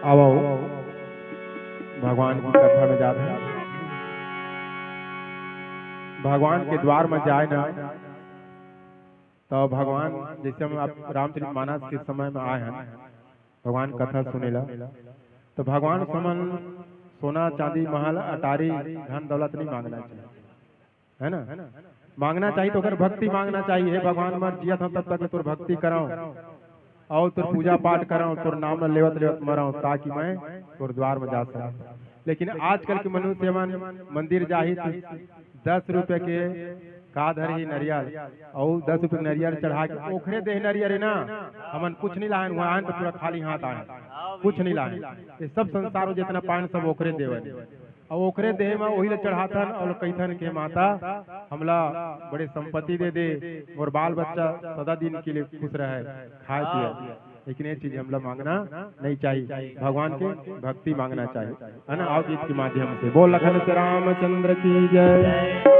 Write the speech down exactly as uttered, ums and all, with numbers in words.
आवो, भगवान की कथा में जात हे। भगवान के द्वार में जाए ना, तो भगवान, जैसे हम आप रामचरित मानस के समय में आए हैं, भगवान कथा सुनेला, तो भगवान समन सोना, चांदी, महल, अटारी, धन दौलत नहीं मांगना चाहिए, है ना? मांगना चाहिए तो ओकर भक्ति मांगना चाहिए। "हे भगवान, मैं जियत हूँ तब तक तोर भक्ति कराऊं और तोर पूजा पाठ कराऊं, तोर नाम ल लेवत लेवत मराऊं, ताकि मैं तोर द्वार में जा सकूं।" लेकिन आजकल के मनुष्य मन मंदिर जाही तो दस रुपये के का धरही नरियर, और दस रुपये के नरियर चढ़ा के ओखरे देह नरियर है ना, हमन कुछ नहीं लाहन, वहाँ आन तो पूरा खाली हाथ आए, कुछ नहीं लाहन। ये सब संसार में जितना पान सब ओखरे देवन, और ओखरे देह में वही ला चढ़ाथन और कहिथन के माता, हमला बड़े संपत्ति दे दे और बाल बच्चा सदा दिन के लिए खुश रहे, खाए पिए। लेकिन ये चीज हमला मांगना नहीं चाहिए, भगवान के भक्ति मांगना चाहिए, है ना? आओ गीत के माध्यम से बोल लखन से रामचंद्र की जय।